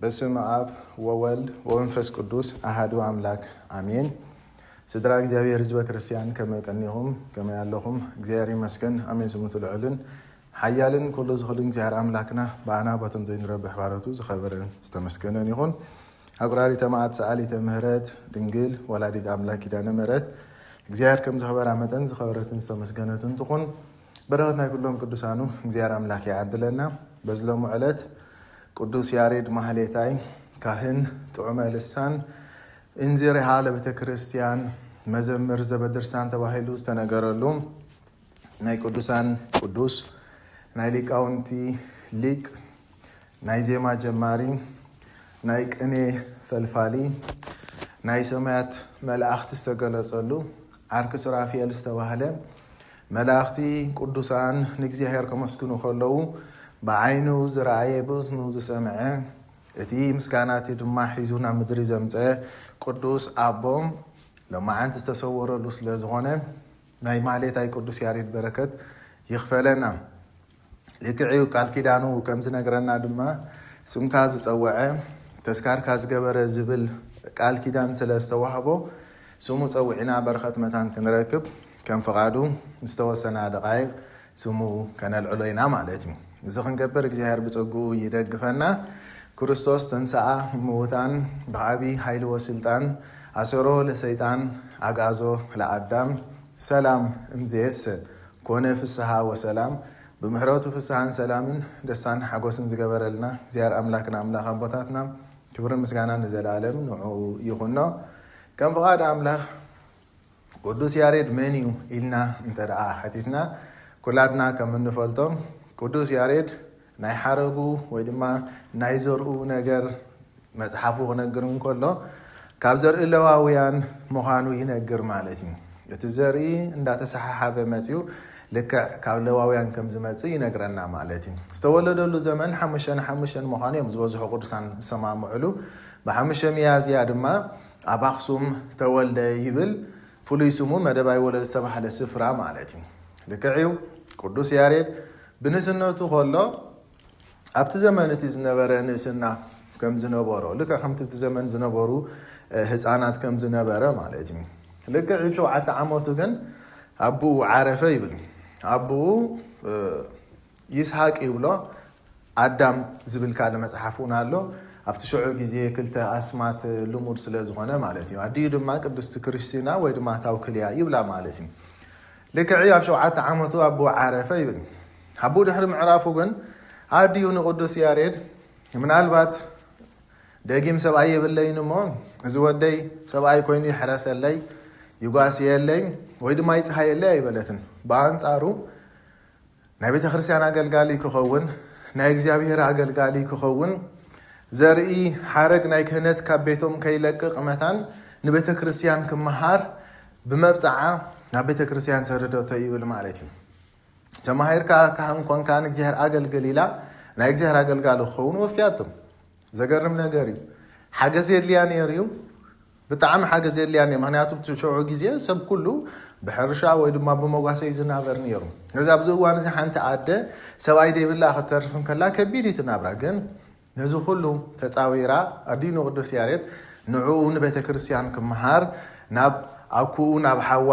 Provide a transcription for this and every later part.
በስመ ኣብ ወወልድ ወመንፈስ ቅዱስ ኣሃዱ ኣምላክ ኣሜን። ስድራ እግዚኣብሔር ህዝበ ክርስቲያን ከመይ ቀኒኹም? ከመይ ኣለኹም? እግዚኣብሔር ይመስገን። ኣሜን። ስሙ ልዑልን ሓያልን ኩሉ ዝኽእልን እግዚኣብሔር ኣምላክና ብኣና በቶም ዘይንረብሕ ባሮቱ ዝኸበረን ዝተመስገነን ይኹን። ኣቁራሪተ መዓት ሰኣሊተ ምህረት ድንግል ወላዲት ኣምላክ ኪዳነ ምህረት እግዚኣብሔር ከም ዝኸበራ መጠን ዝኸበረትን ዝተመስገነትን ትኹን። በረኸት ናይ ኩሎም ቅዱሳኑ እግዚኣብሔር ኣምላክ ይዓድለና። በዚ ሎሚ ዕለት ቅዱስ ያሬድ ማህሌታይ ካህን ጥዑመ ልሳን እንዚርሃ ለቤተ ክርስቲያን መዘምር ዘበድርሳን ተባሂሉ ዝተነገረሉ ናይ ቅዱሳን ቅዱስ ናይ ሊቃውንቲ ሊቅ ናይ ዜማ ጀማሪ ናይ ቅኔ ፈልፋሊ ናይ ሰማያት መላእኽቲ ዝተገለጸሉ ዓርኪ ሱራፊኤል ዝተባህለ መላእኽቲ ቅዱሳን ንእግዚኣብሔር ከመስግኑ ከለዉ ብዓይኑ ዝረኣየ ብእዝኑ ዝሰምዐ እቲ ምስጋና እቲ ድማ ሒዙ ናብ ምድሪ ዘምፀ ቅዱስ ኣቦ ሎማዓንቲ ዝተሰወረሉ ስለ ዝኾነ ናይ ማህሌታይ ቅዱስ ያሬድ በረከት ይኽፈለና። ልክዕዩ ቃል ኪዳኑ ከም ዝነግረና ድማ ስምካ ዝጸወዐ ተስካርካ ዝገበረ ዝብል ቃል ኪዳን ስለ ዝተዋህቦ ስሙ ጸዊዕና በረኸት መታን ክንረክብ ከም ፍቓዱ ዝተወሰና ደቓይቕ ስሙ ከነልዕሎ ኢና ማለት እዩ። እዚ ክንገብር እግዚኣብሔር ብጸግኡ ይደግፈና። ክርስቶስ ተንሥኣ እምውታን ብዓቢ ኃይሊ ወስልጣን ኣሰሮ ለሰይጣን ኣግዓዞ ለኣዳም ሰላም እምዝየሰ ኮነ ፍስሓ ወሰላም ብምሕረቱ ፍስሓን ሰላምን ደስታን ሓጎስን ዝገበረልና እግዚኣብሔር ኣምላክና ኣምላኽ ኣቦታትና ክብርን ምስጋናን ንዘለኣለም ንዕኡ ይኹኖ። ከም ፍቓድ ኣምላኽ ቅዱስ ያሬድ መን እዩ ኢልና እንተ ደኣ ሓቲትና ኩላትና ከም እንፈልጦ ቅዱስ ያሬድ ናይ ሓረጉ ወይ ድማ ናይ ዘርኡ ነገር መጽሓፉ ክነግር እንከሎ ካብ ዘርኢ ለዋውያን ምዃኑ ይነግር ማለት እዩ። እቲ ዘርኢ እንዳተሰሓሓበ መጽዩ ልክዕ ካብ ለዋውያን ከም ዝመጽእ ይነግረና ማለት እዩ። ዝተወለደሉ ዘመን ሓሙሽተ ንሓሙሽተ ምዃኑ እዮም ዝበዝሑ ቅዱሳን ዝሰማምዕሉ። ብሓሙሽተ ሚያዝያ ድማ ኣብ ኣኽሱም ተወልደ ይብል። ፍሉይ ስሙ መደባይ ወለድ ዝተባህለ ስፍራ ማለት እዩ። ልክዕ እዩ። ቅዱስ ያሬድ ብንእስነቱ ከሎ ኣብቲ ዘመን እቲ ዝነበረ ንእስና ከም ዝነበሮ ልክዕ ከምቲ እቲ ዘመን ዝነበሩ ህፃናት ከም ዝነበረ ማለት እዩ። ልክዕ ብ ሸውዓተ ዓመቱ ግን ኣቦኡ ዓረፈ ይብል። ኣቦኡ ይስሐቅ ይብሎ። ኣዳም ዝብል ካልእ መጽሓፍ እውን ኣሎ። ኣብቲ ሽዑ ግዜ ክልተ ኣስማት ልሙድ ስለ ዝኾነ ማለት እዩ። ኣዲኡ ድማ ቅድስቲ ክርስቲና ወይ ድማ ታውክልያ ይብላ ማለት እዩ። ልክዕ ኣብ ሸውዓተ ዓመቱ ኣቦ ዓረፈ ይብል። ኣቦ ድሕሪ ምዕራፉ ግን ኣዲኡ ንቅዱስ ያሬድ ምናልባት ደጊም ሰብኣይ የብለይን እሞ እዚ ወደይ ሰብኣይ ኮይኑ ይሕረሰለይ፣ ይጓስየለይ ወይ ድማ ይጽሃየለይ ኣይበለትን። ብኣንጻሩ ናይ ቤተ ክርስቲያን ኣገልጋሊ ክኸውን ናይ እግዚኣብሔር ኣገልጋሊ ክኸውን ዘርኢ ሓረግ ናይ ክህነት ካብ ቤቶም ከይለቅቕ መታን ንቤተ ክርስቲያን ክመሃር ብመብፅዓ ናብ ቤተ ክርስቲያን ሰደደቶ ይብል ማለት እዩ። ተማሂርካ ካህን ኮንካ ንእግዚኣብሔር ኣገልግል ኢላ ናይ እግዚኣብሔር ኣገልጋሊ ክኸውን ወፍያቶ። ዘገርም ነገር እዩ። ሓገዝ የድልያ ነይሩ እዩ። ብጣዕሚ ሓገዝ የድልያ ነይሩ። ምክንያቱ እቲ ሽዑ ግዜ ሰብ ኩሉ ብሕርሻ ወይ ድማ ብመጓሰ እዩ ዝናበር ነይሩ። ስለዚ ኣብዚ እዋን እዚ ሓንቲ ኣደ ሰብኣይ ደይብላ ክተርፍ እንከላ ከቢድ እዩ ትናብራ። ግን ነዚ ኩሉ ተፃዊራ ኣዲኡ ንቅዱስ ያሬድ ንዕኡ ንቤተ ክርስቲያን ክመሃር ናብ ኣኩኡ ናብ ሓዋ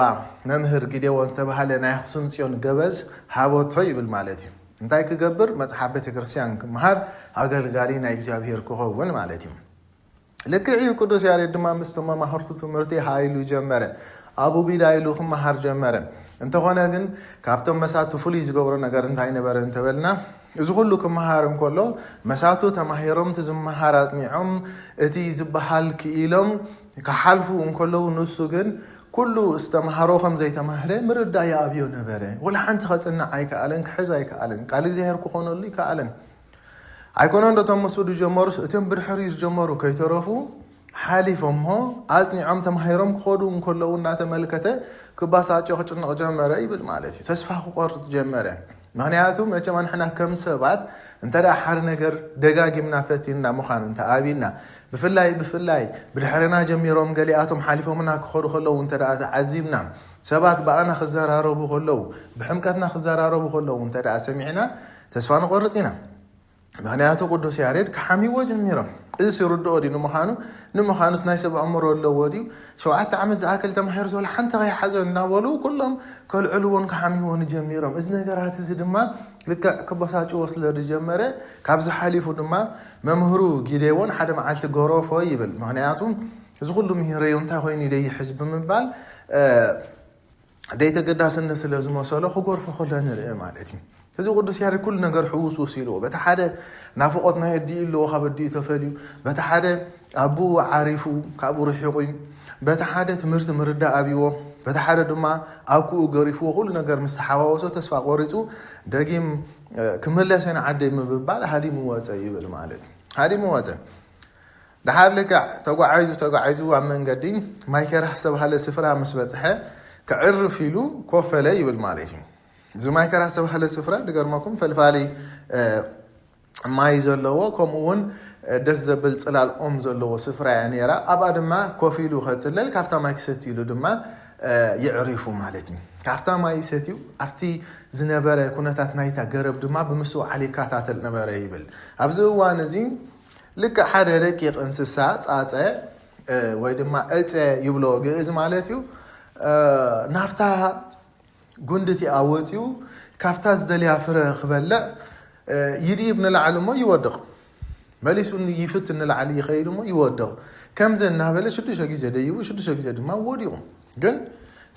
መምህር ጊዴዎን ዝተባሃለ ናይ ኣክሱም ፅዮን ገበዝ ሃበቶ ይብል ማለት እዩ። እንታይ ክገብር? መፅሓፍ ቤተ ክርስቲያን ክመሃር ኣገልጋሊ ናይ እግዚኣብሔር ክኸውን ማለት እዩ። ልክዕ እዩ። ቅዱስ ያሬድ ድማ ምስቶም መማህርቱ ትምህርቲ ሃይሉ ጀመረ። ኣቡ ቢዳ ኢሉ ክመሃር ጀመረ። እንተኾነ ግን ካብቶም መሳቱ ፍሉይ ዝገብሮ ነገር እንታይ ነበረ እንተበልና እዚ ኩሉ ክመሃር እንከሎ መሳቱ ተማሂሮም እቲ ዝመሃር ኣጽኒዖም እቲ ዝበሃል ክኢሎም ክሓልፉ እንከለዉ ንሱ ግን ኩሉ ዝተምሃሮ ከም ዘይተማህረ ምርዳእ ይኣብዮ ነበረ። ወላ ሓንቲ ከጽንዕ ኣይከኣለን፣ ክሕዝ ኣይከኣለን፣ ቃል እግዚኣብሔር ክኾነሉ ይከኣለን። ኣይኮነን ዶ እቶም ምስኡ ዝጀመሩስ እቶም ብድሕሪኡ ዝጀመሩ ከይተረፉ ሓሊፎሞ ኣጽኒዖም ተማሂሮም ክኸዱ እንከለዉ እናተመልከተ ክባሳጮ ክጭነቕ ጀመረ ይብል ማለት እዩ። ተስፋ ክቆርጥ ጀመረ። ምክንያቱ መቸም ኣንሕና ከም ሰባት እንተ ደኣ ሓደ ነገር ደጋጊምና ፈቲንና ምዃን እንተ ኣብና ብፍላይ ብፍላይ ብድሕርና ጀሚሮም ገሊኣቶም ሓሊፎምና ክኸዱ ከለዉ እንተ ደኣ ተዓዚብና ሰባት ብኣና ክዘራረቡ ከለዉ ብሕምቀትና ክዘራረቡ ከለዉ እንተ ደኣ ሰሚዕና ተስፋ ንቆርጥ ኢና። ምክንያቱ ቅዱስ ያሬድ ክሓምይዎ ጀሚሮም። እዚ ይርድኦ ድዩ ንምዃኑ? ንምዃኑስ ናይ ሰብ ኣእምሮ ኣለዎ ድዩ? ሸውዓተ ዓመት ዝኣክል ተማሂሩ ዘሎ ሓንቲ ከይሓዞ እናበሉ ኩሎም ከልዕልዎን ክሓምይዎን ጀሚሮም። እዚ ነገራት እዚ ድማ ልክዕ ክበሳጭዎ ስለ ዝጀመረ ካብዚ ሓሊፉ ድማ መምህሩ ጊዴዎን ሓደ መዓልቲ ገረፎ ይብል። ምክንያቱ እዚ ኩሉ ምሂረዮ እንታይ ኮይኑ ደይሕዝ ብምባል ደይተገዳስነት ስለ ዝመሰሎ ክጎርፎ ከሎ ንርኢ ማለት እዩ። እዚ ቅዱስ ያሬድ ኩሉ ነገር ሕውስውስ ኢልዎ። በቲ ሓደ ናፍቆት ናይ ኣዲኡ ኣለዎ፣ ካብ ኣዲኡ ተፈልዩ፣ በቲ ሓደ ኣቡኡ ዓሪፉ ካብኡ ርሒቑ እዩ፣ በቲ ሓደ ትምህርቲ ምርዳእ ኣብይዎ፣ በቲ ሓደ ድማ ኣኩኡ ገሪፍዎ፣ ኩሉ ነገር ምስ ተሓዋወሶ ተስፋ ቆሪፁ ደጊም ክምለሰ ንዓደይ ምብባል ሃዲሙ ወፀ ይብል ማለት እዩ። ሃዲሙ ወፀ። ድሓር ልክዕ ተጓዒዙ ተጓዒዙ ኣብ መንገዲ ማይከራ ዝተባሃለ ስፍራ ምስ በፅሐ ክዕርፍ ኢሉ ኮፈለ ይብል ማለት እዩ። እዚ ማይከራ ዝተባሃለ ስፍራ ድገርመኩም ፈልፋሊ ማይ ዘለዎ ከምኡ እውን ደስ ዘብል ፅላል ኦም ዘለዎ ስፍራ እያ ነይራ። ኣብኣ ድማ ኮፍ ኢሉ ከፅለል ካብታ ማይ ክሰትይሉ ድማ ይዕሪፉ ማለት እዩ። ካብታ ማይ ሰትዩ ኣብቲ ዝነበረ ኩነታት ናይታ ገረብ ድማ ብምስውዓል ይከታተል ነበረ ይብል። ኣብዚ እዋን እዚ ልክዕ ሓደ ደቂቕ እንስሳ ፃፀ ወይ ድማ እፀ ይብሎ ግእዝ ማለት እዩ ናብታ ጉንድቲ ኣወፂኡ ካብታ ዝደልያ ፍረ ክበልዕ ይድይብ ንላዕሊ እሞ ይወድቕ። መሊሱ ይፍት ንላዕሊ ይኸይድ እሞ ይወድቕ። ከምዚ እናበለ ሽዱሽተ ግዜ ደይቡ ሽዱሽተ ግዜ ድማ ወዲቑ። ግን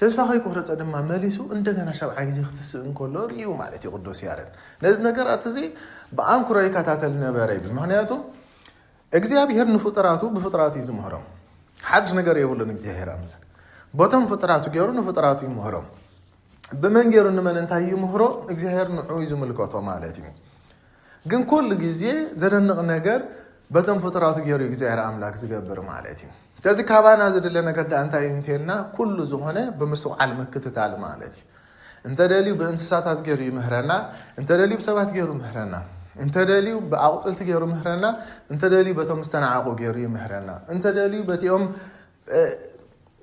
ተስፋ ከይቆረፀ ድማ መሊሱ እንደገና ሻብዓይ ግዜ ክትስእ እንከሎ ርእዩ ማለት እዩ ቅዱስ ያሬድ። ነዚ ነገራት እዚ ብኣንክሮ ይከታተል ነበረ ይብል። ምክንያቱ እግዚኣብሔር ንፍጡራቱ ብፍጡራቱ እዩ ዝምህሮም። ሓድሽ ነገር የብሉን እግዚኣብሔር ኣምላክ። በቶም ፍጡራቱ ገይሩ ንፍጡራቱ ይምህሮም። ብመን ገይሩ ንመን እንታይ ይምህሮ እግዚኣብሔር ንዑ እዩ ዝምልከቶ ማለት እዩ። ግን ኩሉ ግዜ ዘደንቕ ነገር በቶም ፍጡራቱ ገይሩ እግዚኣብሔር ኣምላክ ዝገብር ማለት እዩ። ስለዚ ካባና ዝድለ ነገር ዳ እንታይ እዩ እንተልና ኩሉ ዝኾነ ብምስትውዓል ምክትታል ማለት እዩ። እንተደልዩ ብእንስሳታት ገይሩ ይምህረና፣ እንተደልዩ ብሰባት ገይሩ ምህረና፣ እንተደልዩ ብኣቑፅልቲ ገይሩ ምህረና፣ እንተደልዩ በቶም ዝተናዓቑ ገይሩ ይምህረና፣ እንተደልዩ በቲኦም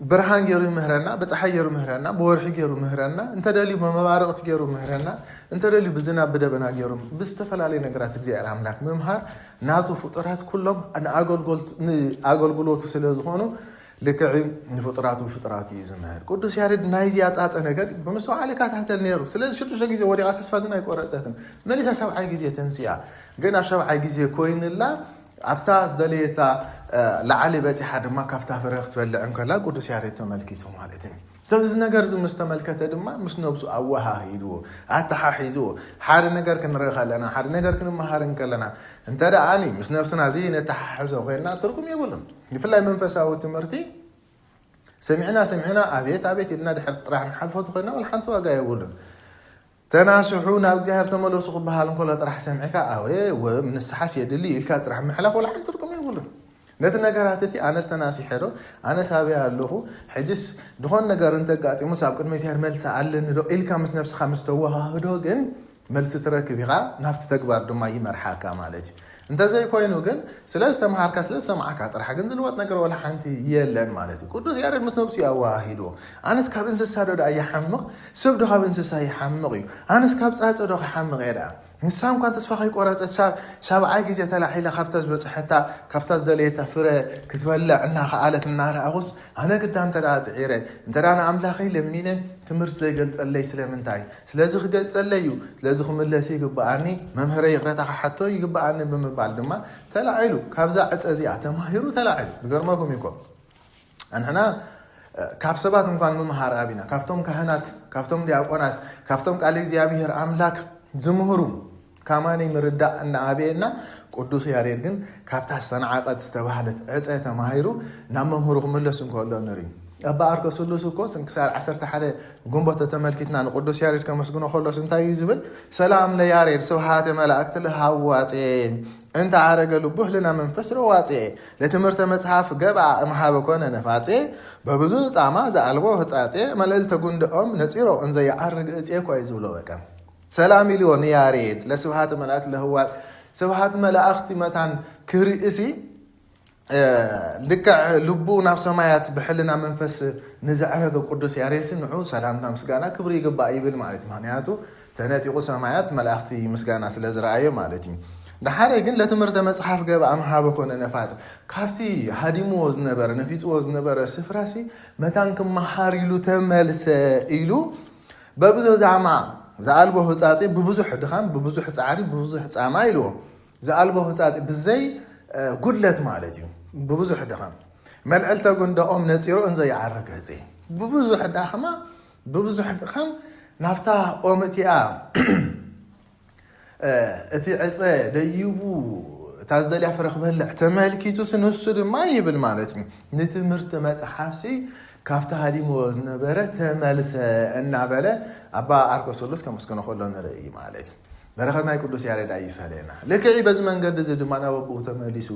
ብርሃን ገይሩ ይምህረና፣ ብፀሓይ ገይሩ ምህረና፣ ብወርሒ ገይሩ ምህረና፣ እንተደልዩ ብመባርቕቲ ገይሩ ምህረና፣ እንተደልዩ ብዝናብ ብደበና ገይሩ ብዝተፈላለዩ ነገራት እግዚኣብሔር ኣምላክ ምምሃር ናቱ ፍጡራት ኩሎም ንኣገልጎልቱ- ንኣገልግሎቱ ስለ ዝኾኑ ልክዕ ንፍጡራቱ ብፍጡራቱ እዩ ዝምህር። ቅዱስ ያሬድ ናይዚ ኣጻጸ ነገር ብምስተውዓል ይከታተል ነይሩ። ስለዚ ሽዱሽተ ግዜ ወዲቓ ተስፋ ግን ኣይቆረጸትን። መሊሳ ሻብዓይ ግዜ ተንሲኣ። ግን ኣብ ሻብዓይ ግዜ ኮይንላ ኣብታ ዝደለየታ ላዕሊ በጺሓ ድማ ካብታ ፍረ ክትበልዕ እንከላ ቅዱስ ያሬድ ተመልኪቱ ማለት እዩ። ስለዚ እዚ ነገር እዚ ምስ ተመልከተ ድማ ምስ ነብሱ ኣወሃሂድዎ ኣተሓሒዝዎ። ሓደ ነገር ክንርኢ ከለና ሓደ ነገር ክንመሃር እንከለና እንተ ደኣ ኣኒ ምስ ነብስና ዘይነተሓሕዞ ኮይንና ትርጉም የብሉን። ብፍላይ መንፈሳዊ ትምህርቲ ሰሚዕና ሰሚዕና ኣቤት ኣቤት ኢልና ድሕር ጥራሕ ንሓልፎ ተኮይና ወላ ሓንቲ ዋጋ የብሉን። ተናስሑ ናብ እግዚኣብሔር ተመለሱ ክበሃል እንከሎ ጥራሕ ሰሚዕካ ኣወ ወም ንስሓስ የድሊ ኢልካ ጥራሕ ምሕላፍ ወላ ሓንቲ ትርጉም የብሉን። ነቲ ነገራት እቲ ኣነስ ተናሲሐ ዶ ኣነስ ኣበይ ኣለኹ ሕጅስ ድኾን ነገር እንተጋጢሙስ ኣብ ቅድሚ እግዚኣብሔር መልሲ ኣለኒ ዶ ኢልካ ምስ ነብስኻ ምስ ተወሃህዶ ግን መልሲ ትረክብ ኢኻ፣ ናብቲ ተግባር ድማ ይመርሓካ ማለት እዩ። እንተዘይኮይኑ ግን ስለ ዝተምሃርካ ስለ ዝሰማዕካ ጥራሕ ግን ዝልወጥ ነገር ወላ ሓንቲ የለን ማለት እዩ። ቅዱስ ያሬድ ምስ ነብሱ እዩ ኣወሃሂድዎ። ኣነስ ካብ እንስሳ ዶ ደኣ ይሓምቕ? ሰብ ዶ ካብ እንስሳ ይሓምቕ እዩ? ኣነስ ካብ ፃፀ ዶ ክሓምቕ እየ ደኣ? ንሳ እንኳን ተስፋ ከይቆረፀት ሻብዓይ ግዜ ተላዒላ ካብታ ዝበፅሐታ ካብታ ዝደለየታ ፍረ ክትበልዕ እናኸኣለት እናረኣኹስ ኣነ ግዳ እንተ ደኣ ፅዒረ እንተ ደኣ ንኣምላኸይ ለሚነ ትምህርቲ ዘይገልፀለይ ስለምንታይ? ስለዚ ክገልፀለይ እዩ፣ ስለዚ ክምለስ ይግብኣኒ፣ መምህረይ ይቕረታ ክሓቶ ይግብኣኒ ብምባል ድማ ተላዒሉ ካብዛ ዕፀ እዚኣ ተማሂሩ ተላዒሉ። ዝገርመኩም እዩ እኮ ኣንሕና ካብ ሰባት እንኳን ምምሃር ኣቢና ካብቶም ካህናት ካብቶም ዲያቆናት ካብቶም ቃል እግዚኣብሔር ኣምላክ ዝምህሩ ካማኒ ምርዳእ እናኣበየና ቅዱስ ያሬድ ግን ካብታ ዝተናዓቐት ዝተባህለት ዕፀ ተማሂሩ ናብ መምህሩ ክምለስ እንከሎ ንርኢ። ኣባ ኣርከ ስሉስ እኮ ስንክሳር ዓሰርተ ሓደ ግንቦት ተተመልኪትና ንቅዱስ ያሬድ ከመስግኖ ከሎስ እንታይ እዩ ዝብል? ሰላም ለያሬድ ስብሃተ መላእክት ለሃዋጼ እንተ ኣረገ ልቡ ህልና መንፈስ ረዋጼ ለትምህርተ መጽሐፍ ገባ እምሃበ ኮነ ነፋጼ በብዙ ጻማ ዘኣልቦ ህጻጼ መልእልተ ጉንድኦም ነጺሮ እንዘ የዓርግ እጼ እኮ እዩ ዝብሎ። በቃ ሰላም ኢልዎ ንያሬድ ለስብሃት መላእክት ለህዋት ስብሃት መላእክት መታን ክርእሲ ልክዕ ልቡ ናብ ሰማያት ብሕልና መንፈስ ንዘዕረገ ቅዱስ ያሬድሲ ንዑ ሰላምታ ምስጋና ክብሪ ይግባእ ይብል ማለት እዩ። ምክንያቱ ተነጢቑ ሰማያት መላእክቲ ምስጋና ስለ ዝረኣዮ ማለት እዩ። ደሓረ ግን ለትምህርተ መጽሓፍ ገበ ኣምሃበ ኮነ ነፋጽ፣ ካብቲ ሃዲምዎ ዝነበረ፣ ነፊጽዎ ዝነበረ ስፍራሲ መታን ክመሃር ኢሉ ተመልሰ ኢሉ በብዙ ዛማ ዝኣልቦ ህጻጺ ብብዙሕ ድኻም ብብዙሕ ጻዕሪ ብብዙሕ ጻማ ኢልዎ። ዝኣልቦ ህጻጺ ብዘይ ጉድለት ማለት እዩ። ብብዙሕ ድኻም መልዕልተ ጉንደኦም ነጺሩ እንዘይዓርግ ህጺ ብብዙሕ ዳኽማ ብብዙሕ ድኻም ናፍታ ኦም እቲኣ እቲ ዕፀ ደይቡ እታ ዝደልያ ፍረ ክበልዕ ተመልኪቱ ስንሱ ድማ ይብል ማለት እዩ። ንትምህርቲ መፅሓፍሲ ካብቲ ሃዲምዎ ዝነበረ ተመልሰ እናበለ ኣባ ኣርኮስሎስ ከመስገኖ ከሎ ንርኢ ማለት እዩ። በረኸት ናይ ቅዱስ ያሬድ ኣይፈለየና። ልክዒ በዚ መንገዲ እዚ ድማ ናብ ኣቦኡ ተመሊሱ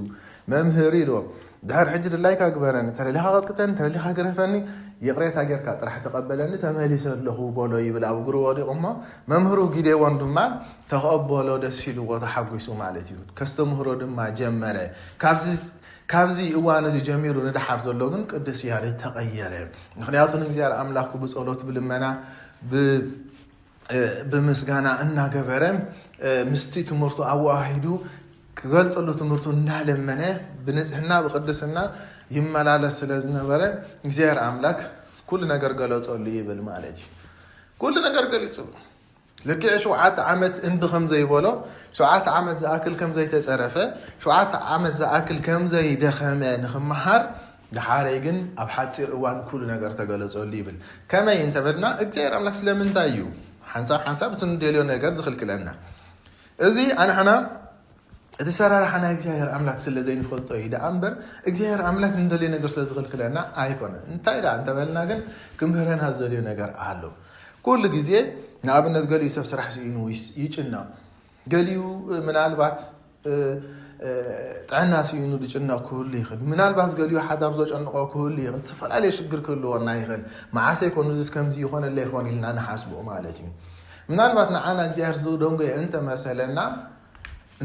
መምህር ኢልዎ ድሕር ሕጂ ድላይካ ግበረኒ፣ ተደሊኻ ቀጥቅጠኒ፣ ተደሊኻ ግረፈኒ፣ ይቕሬታ ጌርካ ጥራሕ ተቐበለኒ፣ ተመሊሰ ኣለኹ በሎ ይብል ኣብ እግሩ ወዲቑ። እሞ መምህሩ ጊዴዎን ድማ ተቐበሎ፣ ደስ ኢልዎ ተሓጒሱ ማለት እዩ። ከስተምህሮ ድማ ጀመረ። ካብዚ እዋን እዚ ጀሚሩ ንደሓር ዘሎ ግን ቅዱስ ያሬድ ተቐየረ። ምኽንያቱ ንእግዚኣብሔር ኣምላኽ ብጸሎት ብልመና ብ ብምስጋና እናገበረ ምስቲ ትምህርቱ ኣወሃሂዱ ክገልጸሉ ትምህርቱ እናለመነ ብንጽህና ብቅድስና ይመላለስ ስለ ዝነበረ እግዚኣብሔር ኣምላክ ኩሉ ነገር ገለጸሉ ይብል ማለት እዩ። ኩሉ ነገር ገሊጹ ልክዕ ሸውዓተ ዓመት እንቢ ከም ዘይበሎ፣ ሸውዓተ ዓመት ዝኣክል ከም ዘይተጸረፈ፣ ሸውዓተ ዓመት ዝኣክል ከም ዘይደኸመ ንክመሃር፣ ደሓረይ ግን ኣብ ሓጺር እዋን ኩሉ ነገር ተገለጸሉ ይብል። ከመይ እንተበልና እግዚኣብሔር ኣምላክ ስለምንታይ እዩ ሓንሳብ ሓንሳብ እቲ ንደልዮ ነገር ዝኽልክለና? እዚ ኣንሕና እቲ ሰራርሓ ናይ እግዚኣብሔር ኣምላክ ስለ ዘይንፈልጦ እዩ ደኣ እምበር እግዚኣብሔር ኣምላክ ንደልዮ ነገር ስለ ዝኽልክለና ኣይኮነን። እንታይ ደኣ እንተበልና ግን ክምህረና ዝደልዮ ነገር ኣሎ። ኩሉ ግዜ ንኣብነት ገሊኡ ሰብ ስራሕ ስኢኑ ይጭነቕ፣ ገሊኡ ምናልባት ጥዕና ስኢኑ ዝጭነቕ ክህሉ ይኽእል። ምናልባት ገሊኡ ሓዳር ዘጨንቆ ክህሉ ይኽእል። ዝተፈላለየ ሽግር ክህልወና ይኽእል። መዓሰ ይኮን እዚስ ከምዚ ይኾነለ ይኾን ኢልና ንሓስቦ ማለት እዩ። ምናልባት ንዓና እግዚኣብሔር ዝደንጎየ እንተመሰለና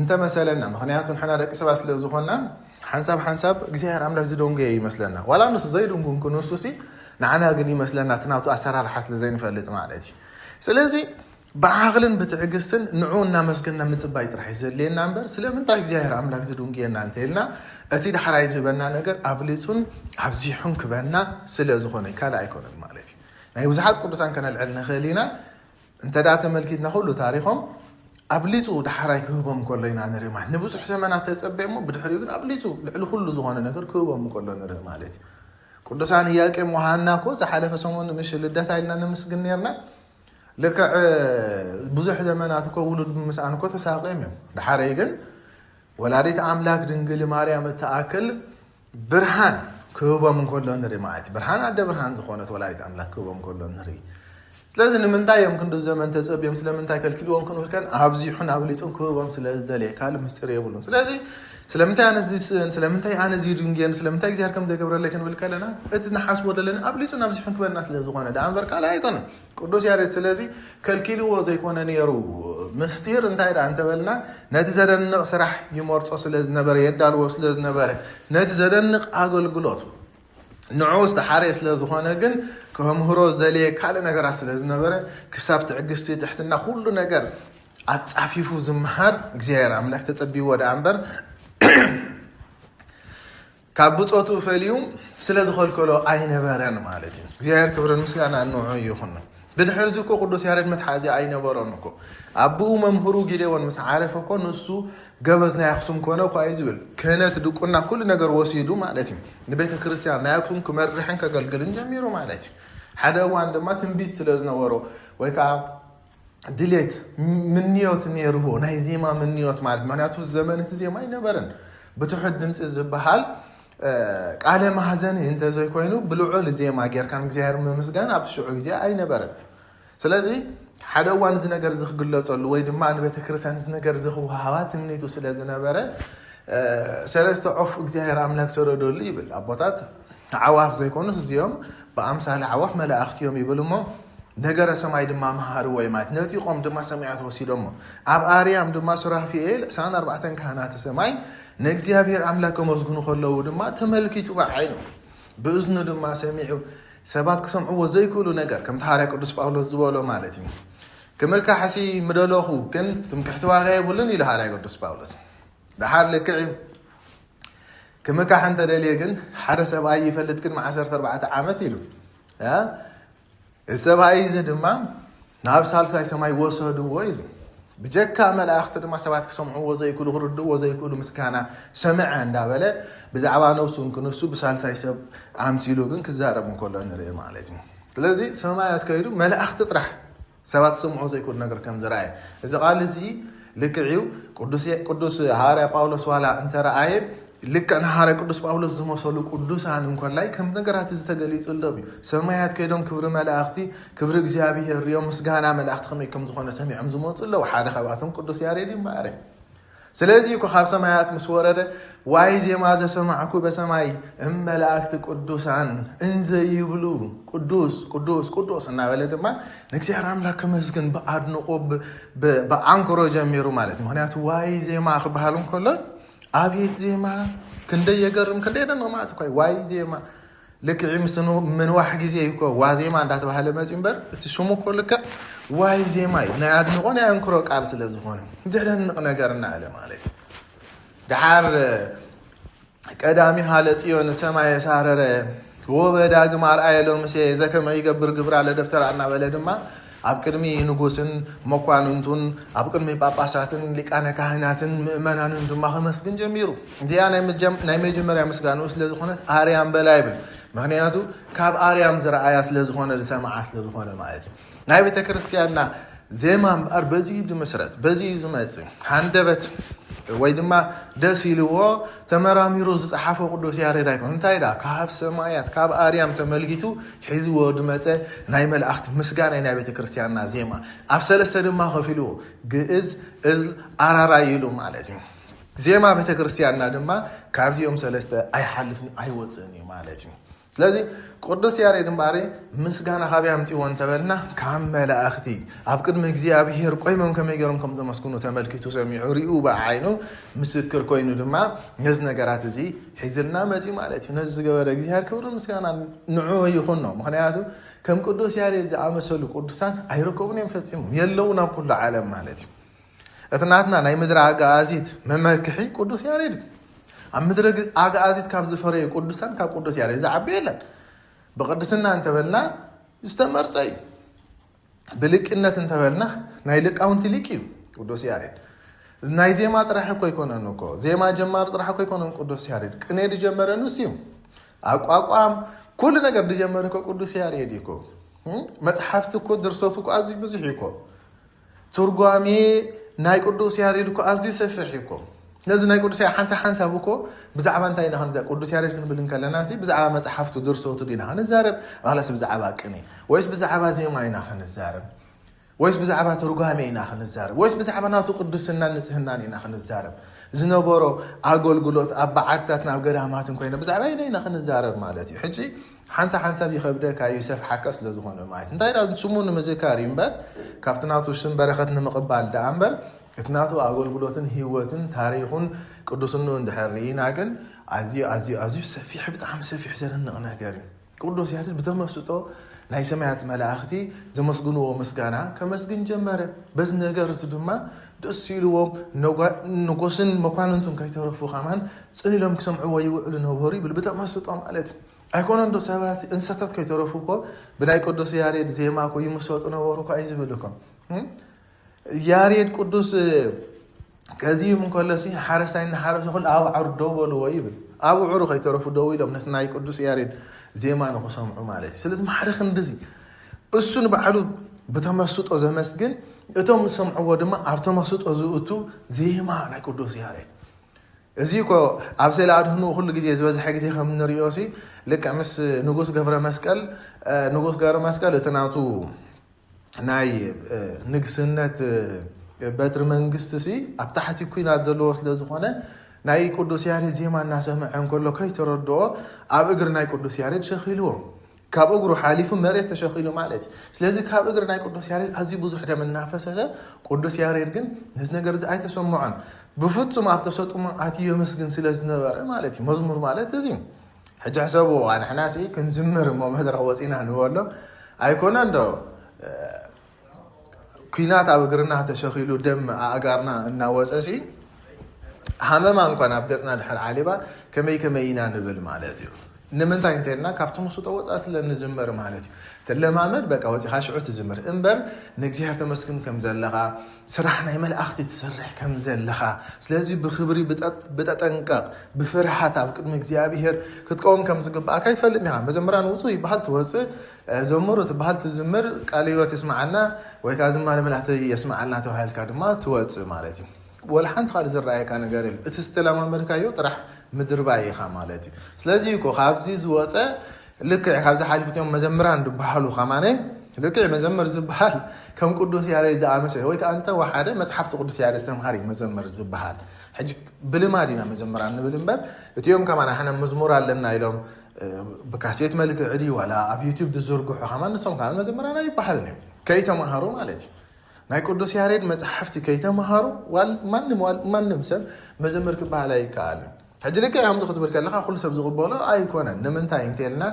እንተመሰለና፣ ምኽንያቱ ንሕና ደቂ ሰባት ስለ ዝኾንና ሓንሳብ ሓንሳብ እግዚኣብሔር ኣምላክ ዝደንጎየ ይመስለና። ዋላ ንሱ ዘይድንጉን ክንሱ ሲ ንዓና ግን ይመስለና፣ እቲ ናቱ ኣሰራርሓ ስለ ዘይንፈልጥ ማለት እዩ። ስለዚ ብዓቕልን ብትዕግስትን ንዑ እናመስገንና ምጽባይ ጥራሕ እዩ ዘድልየና እምበር፣ ስለምንታይ እግዚኣብሔር ኣምላክ ዝድንጉየና እንተኢልና፣ እቲ ዳሕራይ ዝህበና ነገር ኣብሊጹን ኣብዚሑን ክበና ስለ ዝኾነ፣ ካልእ ኣይኮነን ማለት እዩ። ናይ ብዙሓት ቅዱሳን ከነልዕል ንኽእል ኢና። እንተ ደኣ ተመልኪትና ኩሉ ታሪኾም ኣብሊጹ ዳሕራይ ክህቦም ከሎ ኢና ንርኢ ማለት። ንብዙሕ ዘመናት ተጸበየ እሞ ብድሕሪኡ ግን ኣብሊጹ ልዕሊ ኩሉ ዝኾነ ነገር ክህቦም ከሎ ንርኢ ማለት እዩ። ቅዱሳን ኢያቄም ወሃና እኮ ዝሓለፈ ሰሙን ምሽ ልደታ ኢልና ነመስግን ነርና። ልክዕ ብዙሕ ዘመናት እኮ ውሉድ ብምስኣን እኮ ተሳቕዮም እዮም። ደሓረይ ግን ወላዲት ኣምላክ ድንግል ማርያም እትኣክል ብርሃን ክህቦም እንከሎ ንርኢ ማለት እዩ። ብርሃን ኣደ ብርሃን ዝኾነት ወላዲት ኣምላክ ክህቦም እንከሎ ንርኢ። ስለዚ ንምንታይ እዮም ክንዲ ዘመን ተጸብዮም፣ ስለምንታይ ከልኪልዎም ክንብል ከን ኣብዚሑን ኣብሊጹን ክህቦም ስለ ዝደልየ ካልእ ምስጢር የብሉን። ስለዚ ስለምንታይ ኣነ እዚ ስእን፣ ስለምንታይ ኣነ እዚ ድንጌን፣ ስለምንታይ እግዚኣብሔር ከም ዘይገብረለይ ክንብል ከለና እቲ ንሓስቦ ዘለና ኣብሊጹን ኣብዚሑን ክበና ስለ ዝኾነ ደኣ እምበር ካልእ ኣይኮነን። ቅዱስ ያሬድ ስለዚ ከልኪልዎ ዘይኮነ ነይሩ ምስጢር እንታይ ደኣ እንተበልና ነቲ ዘደንቕ ስራሕ ይመርጾ ስለ ዝነበረ፣ የዳልዎ ስለ ዝነበረ፣ ነቲ ዘደንቕ ኣገልግሎት ንዕኡ ዝተሓረየ ስለ ዝኾነ ግን ከምህሮ ዝደለየ ካልእ ነገራት ስለ ዝነበረ ክሳብ ትዕግስቲ፣ ትሕትና፣ ኩሉ ነገር ኣጻፊፉ ዝመሃር እግዚኣብሔር ኣምላክ ተጸቢዎ ደኣ እምበር ካብ ብጾቱ ፈልዩ ስለ ዝኸልከሎ ኣይነበረን ማለት እዩ። እግዚኣብሔር ክብርን ምስጋና ንዑ ይኹን። ብድሕሪ እዚ እኮ ቅዱስ ያሬድ መትሓዚ ኣይነበሮን እኮ። ኣቦኡ መምህሩ ጊዴዎን ምስ ዓረፈ እኮ ንሱ ገበዝ ናይ ኣኽሱም ኮነ እኳ እዩ ዝብል። ክህነት ድቁና ኩሉ ነገር ወሲዱ ማለት እዩ። ንቤተ ክርስቲያን ናይ ኣኽሱም ክመርሕን ከገልግልን ጀሚሩ ማለት እዩ። ሓደ እዋን ድማ ትንቢት ስለ ዝነበሮ ወይ ከዓ ድሌት ምንዮት ነይርዎ ናይ ዜማ ምንዮት ማለት ምክንያቱ ዘመን እቲ ዜማ ኣይነበረን። ብትሑት ድምፂ ዝበሃል ቃለ ማህዘኒ እንተዘይኮይኑ ብልዑል ዜማ ጌርካ ንእግዚኣብሔር ምምስጋን ኣብቲ ሽዑ ግዜ ኣይነበረን። ስለዚ ሓደ እዋን እዚ ነገር እዚ ክግለጸሉ ወይ ድማ ንቤተ ክርስቲያን እዚ ነገር እዚ ክወሃባ ትምኒቱ ስለ ዝነበረ ሰለስተ ዖፍ እግዚኣብሔር ኣምላክ ሰደደሉ ይብል። ኣቦታት ኣዕዋፍ ዘይኮኑስ እዚኦም ብኣምሳለ ኣዕዋፍ መላእኽቲ እዮም ይብል እሞ ነገረ ሰማይ ድማ መሃርዎ እዩ ማለት ነጢቖም ድማ ሰማያት ወሲዶሞ። ኣብ ኣርያም ድማ ሱራፊኤል ዕስራን ኣርባዕተን ካህናተ ሰማይ ንእግዚኣብሔር ኣምላክ ከመስግኑ ከለዉ ድማ ተመልኪቱ ብዓይኑ ብእዝኑ ድማ ሰሚዑ ሰባት ክሰምዕዎ ዘይክእሉ ነገር ከምቲ ሃዋርያ ቅዱስ ጳውሎስ ዝበሎ ማለት እዩ። ክምካሕሲ ምደለኹ ግን ትምክሕቲ ዋጋ የብሉን ኢሉ ሃራይ ቅዱስ ጳውሎስ። ደሓር ልክዕ እዩ። ክምካሕ እንተደልየ ግን ሓደ ሰብኣይ ይፈልጥ ቅድሚ ዓሰርተ ኣርባዕተ ዓመት ኢሉ። እዚ ሰብኣይ እዚ ድማ ናብ ሳልሳይ ሰማይ ወሰድዎ ኢሉ። ብጀካ መላእኽቲ ድማ ሰባት ክሰምዕዎ ዘይክእሉ፣ ክርድእዎ ዘይክእሉ ምስጋና ሰምዐ እንዳበለ ብዛዕባ ነብሱ እንክንሱ ብሳልሳይ ሰብ ኣምሲሉ ግን ክዛረብ እንከሎ ንርኢ ማለት እዩ። ስለዚ ሰማያት ከይዱ መላእኽቲ ጥራሕ ሰባት ክሰምዑ ዘይክእሉ ነገር ከም ዝረኣየ እዚ ቃል እዚ ልክዕ እዩ። ቅዱስ ቅዱስ ሃዋርያ ጳውሎስ ዋላ እንተረኣየ ልክዕ ንሃዋርያ ቅዱስ ጳውሎስ ዝመሰሉ ቅዱሳን እንኮላይ ከም ነገራት እዚ ተገሊጹሎም እዩ። ሰማያት ከይዶም ክብሪ መላእኽቲ ክብሪ እግዚኣብሔር ሪኦም ምስጋና መላእኽቲ ከመይ ከም ዝኾነ ሰሚዖም ዝመፁ ኣለዉ። ሓደ ካብኣቶም ቅዱስ ያሬድ ይምበኣረ። ስለዚ እኮ ካብ ሰማያት ምስ ወረደ ዋይ ዜማ ዘሰማዕኩ በሰማይ እመላእክት ቅዱሳን እንዘ ይብሉ ቅዱስ ቅዱስ ቅዱስ እናበለ ድማ ንእግዚኣብሔር ኣምላክ ከመስግን ብኣድንቆ ብኣንክሮ ጀሚሩ ማለት እዩ። ምክንያቱ ዋይ ዜማ ክበሃል እንከሎ ኣቤት ዜማ ክንደይ የገርም ክንደይ ደንቕ ማለት እኳ ዋይ ዜማ ልክዕ ምስ ምንዋሕ ግዜ እኮ ዋዜማ እንዳተባሃለ መፂ እምበር እቲ ሽሙ እኮ ልክዕ ዋይ ዜማ እዩ። ናይ ኣድንቆ ናይ ኣንክሮ ቃል ስለ ዝኾነ ዘደንቕ ነገር እናበለ ማለት እዩ። ደሓር ቀዳሚ ሃለ ጽዮን ሰማየ ሳረረ ወበዳግም ኣርኣየ ሎምሴ ዘከመ ይገብር ግብራ ለደብተራ እናበለ ድማ ኣብ ቅድሚ ንጉስን መኳንንቱን ኣብ ቅድሚ ጳጳሳትን ሊቃነ ካህናትን ምእመናንን ድማ ከመስግን ጀሚሩ። እዚኣ ናይ መጀመርያ ምስጋንኡ ስለ ዝኾነት ኣርያም በላ ይብል። ምክንያቱ ካብ ኣርያም ዝረኣያ ስለ ዝኾነ ዝሰማዓ ስለ ዝኾነ ማለት እዩ። ናይ ቤተ ክርስቲያንና ዜማ እምበኣር በዚ እዩ ዝምስረት፣ በዚ እዩ ዝመጽእ። ሃንደበት ወይ ድማ ደስ ኢልዎ ተመራሚሩ ዝጸሓፎ ቅዱስ ያሬድ ኣይኮን። እንታይ ዳ ካብ ሰማያት ካብ ኣርያም ተመልጊቱ ሒዝዎ ዝመጸ ናይ መላእኽቲ ምስጋና ናይ ቤተ ክርስቲያንና ዜማ ኣብ ሰለስተ ድማ ከፊልዎ ግእዝ፣ እዝል፣ ኣራራይ ኢሉ ማለት እዩ። ዜማ ቤተ ክርስቲያንና ድማ ካብዚኦም ሰለስተ ኣይሓልፍን ኣይወፅእን እዩ ማለት እዩ። ስለዚ ቅዱስ ያሬድ እምበኣር ምስጋና ካበይ ኣምፂዎ እንተበልና ካብ መላእኽቲ ኣብ ቅድሚ እግዚኣብሔር ቆይሞም ከመይ ገይሮም ከም ዘመስግኑ ተመልኪቱ ሰሚዑ ሪኡ ብዓይኑ ምስክር ኮይኑ ድማ ነዚ ነገራት እዚ ሒዝልና መፂኡ ማለት እዩ። ነዚ ዝገበረ እግዚኣብሔር ክብሪ ምስጋና ንዑ ይኹኖ። ምክንያቱ ከም ቅዱስ ያሬድ ዝኣመሰሉ ቅዱሳን ኣይርከቡን እዮም ፈፂሞም የለውን ኣብ ኩሉ ዓለም ማለት እዩ። እቲ ናትና ናይ ምድሪ ኣጋኣዚት መመክሒ ቅዱስ ያሬድ እዩ። ኣብ ምድሪ ኣጋኣዚት ካብ ዝፈረዩ ቅዱሳን ካብ ቅዱስ ያሬድ ዝዓቢ የለን። ብቅድስና እንተበልና ዝተመርፀ እዩ። ብልቅነት እንተበልና ናይ ልቃውንቲ ሊቅ እዩ ቅዱስ ያሬድ። ናይ ዜማ ጥራሕ እኮ ኣይኮነን እኮ ዜማ ጀማሪ ጥራሕ እኮ ኣይኮነን ቅዱስ ያሬድ። ቅኔ ዝጀመረ ንሱ እዩ። ኣቋቋም ኩሉ ነገር ዝጀመረ እኮ ቅዱስ ያሬድ እዩ እኮ። መፅሓፍቲ እኮ ድርሰቱ እኮ ኣዝዩ ብዙሕ እዩ እኮ። ትርጓሜ ናይ ቅዱስ ያሬድ እኮ ኣዝዩ ሰፊሕ እዩ እኮ። ነዚ ናይ ቅዱስ ያሬድ ሓንሳብ ሓንሳብ እኮ ብዛዕባ እንታይ ኢና ክንዛረብ? ቅዱስ ያሬድ ክንብል እንከለና ሲ ብዛዕባ መጽሓፍቱ ድርሰቱ ዲና ክንዛረብ? ዋላስ ብዛዕባ ቅኔ ወይስ ብዛዕባ ዜማ ኢና ክንዛረብ? ወይስ ብዛዕባ ትርጓሜ ኢና ክንዛረብ? ወይስ ብዛዕባ ናቱ ቅዱስናን ንጽህናን ኢና ክንዛረብ? ዝነበሮ ኣገልግሎት ኣብ በዓትታትን ኣብ ገዳማትን ኮይነ ብዛዕባ ኢና ክንዛረብ ማለት እዩ። ሕጂ ሓንሳብ ሓንሳብ ይኸብደካ እዩ፣ ይሰፍሓካ ስለ ዝኾነ ማለት። እንታይ ደኣ ስሙ ንምዝካር እዩ እምበር፣ ካብቲ ናቱ ሽም በረኸት ንምቕባል ደኣ እምበር፣ እቲ ናቱ ኣገልግሎትን ህይወትን ታሪኹን ቅዱስንኡ እንድሕር ርኢና ግን፣ ኣዝዩ፣ ኣዝዩ፣ ኣዝዩ ሰፊሕ፣ ብጣዕሚ ሰፊሕ ዘደንቕ ነገር እዩ። ቅዱስ ያሬድ ብተመስጦ ናይ ሰማያት መላእኽቲ ዘመስግንዎ ምስጋና ከመስግን ጀመረ። በዚ ነገር እዚ ድማ ደስ ኢልዎም፣ ነጓ-፣ ንጉስን መኳንንቱን ከይተረፉ ከማን ጽን ኢሎም ክሰምዕዎ ይውዕሉ ነበሩ ይብል፣ ብተመስጦ ማለት እዩ። ኣይኮነን ዶ ሰባት፣ እንስሳታት ከይተረፉ እኮ ብናይ ቅዱስ ያሬድ ዜማ እኮ ይምሰጡ ነበሩ እኮ እዩ ዝብል እኮ። እም? ያሬድ ቅዱስ ከዚም እንከሎሲ ሓረስታይ እናሓረሰ ኩሉ ኣብዓሩ ደው በልዎ ይብል። ኣብዕሩ ከይተረፉ ደው ኢሎም ነቲ ናይ ቅዱስ ያሬድ ዜማ ንክሰምዑ ማለት እዩ። ስለዚ ማዕረ ክንድዚ እሱ ንባዕሉ ብተመስጦ ዘመስግን፣ እቶም ዝሰምዕዎ ድማ ኣብ ተመስጦ ዝእቱ ዜማ ናይ ቅዱስ ያሬድ። እዚ እኮ ኣብ ስእለ ኣድህኖ ኩሉ ግዜ ዝበዝሐ ግዜ ከም እንሪኦ ሲ ልክዕ ምስ ንጉስ ገብረ መስቀል፣ እ፣ ንጉስ ገብረ መስቀል እቲ ናቱ ናይ፣ እ፣ ንግስነት፣ እ፣ በትሪ መንግስቲ ሲ ኣብ ታሕቲ ኲናት ዘለዎ ስለ ዝኾነ ናይ ቅዱስ ያሬድ ዜማ እናሰምዐ እንከሎ ከይተረድኦ ኣብ እግሪ ናይ ቅዱስ ያሬድ ሸኺልዎ። ካብ እግሩ ሓሊፉ መሬት ተሸኺሉ ማለት እዩ። ስለዚ ካብ እግሪ ናይ ቅዱስ ያሬድ ኣዝዩ ብዙሕ ደም እናፈሰሰ፣ ቅዱስ ያሬድ ግን ነዚ ነገር እዚ ኣይተሰምዖን። ብፍጹም ኣብ ተሰጥሞ ኣትዩ የመስግን ስለ ዝነበረ ማለት እዩ። መዝሙር ማለት እዚ እዩ። ሕጂ ሕሰብዎ፣ ንሕና ሲ ክንዝምር እሞ መድረኽ ወጺና ንበሎ ኣይኮነን ዶ? እ፣ ኩናት ኣብ እግርና ተሸኺሉ ደም ኣእጋርና እናወፀ ሲ ሃመማ እንኳን ኣብ ገፅና ድሕር ዓሊባ ከመይ ከመይ ኢና ንብል ማለት እዩ። ንምንታይ እንተልና ካብቲ መስጦ ወፃ ስለ ንዝምር ማለት እዩ። ተለማመድ በቃ ወፂኻ ሽዑ ትዝምር እምበር ንእግዚኣብሔር ተመስግን ከም ዘለኻ ስራሕ ናይ መላእኽቲ ትሰርሕ ከም ዘለኻ ስለዚ ብኽብሪ ብጠጠንቀቕ ብፍርሃት ኣብ ቅድሚ እግዚኣብሔር ክትቀውም ከም ዝግባእ ካይትፈልጥ ኢኻ። መዘምራን ውፁ ይበሃል ትወፅእ ዘምሩ ትበሃል ትዝምር ቃል ህይወት የስማዓልና ወይ ከዓ ዝማነ መላእኽቲ የስማዓልና ተባሂልካ ድማ ትወፅእ ማለት እዩ። ወላ ሓንቲ ካልእ ዝረኣየካ ነገር የለ እቲ ዝተለማመድካዮ ጥራሕ ምድርባይ ኢኻ ማለት እዩ። ስለዚ እኮ ካብዚ ዝወፀ ልክዕ ካብዚ ሓሊፉ እቲኦም መዘምራን ዝበሃሉ ከማነ ልክዕ መዘምር ዝበሃል ከም ቅዱስ ያሬድ ዝኣመሰለ ወይ ከዓ እንተ ወሓደ መፅሓፍቲ ቅዱስ ያሬድ ዝተምሃር እዩ መዘምር ዝበሃል። ሕጂ ብልማድ ኢና መዘምራን ንብል እምበር እቲኦም ከማን ኣሕና መዝሙር ኣለና ኢሎም ብካሴት መልክዕ ድዩ ዋላ ኣብ ዩቲብ ዝዝርግሑ ከማን ንሶም ከማን መዘምራን ኣይበሃልን እዮም። ከይተምሃሩ ማለት እዩ። ናይ ቅዱስ ያሬድ መፅሓፍቲ ከይተምሃሩ ማንም ሰብ መዘምር ክበሃል ኣይከኣልን። ሕጂ ልክዕ ከምዚ ክትብል ከለካ ኩሉ ሰብ ዝቕበሎ ኣይኮነን። ንምንታይ እንተልና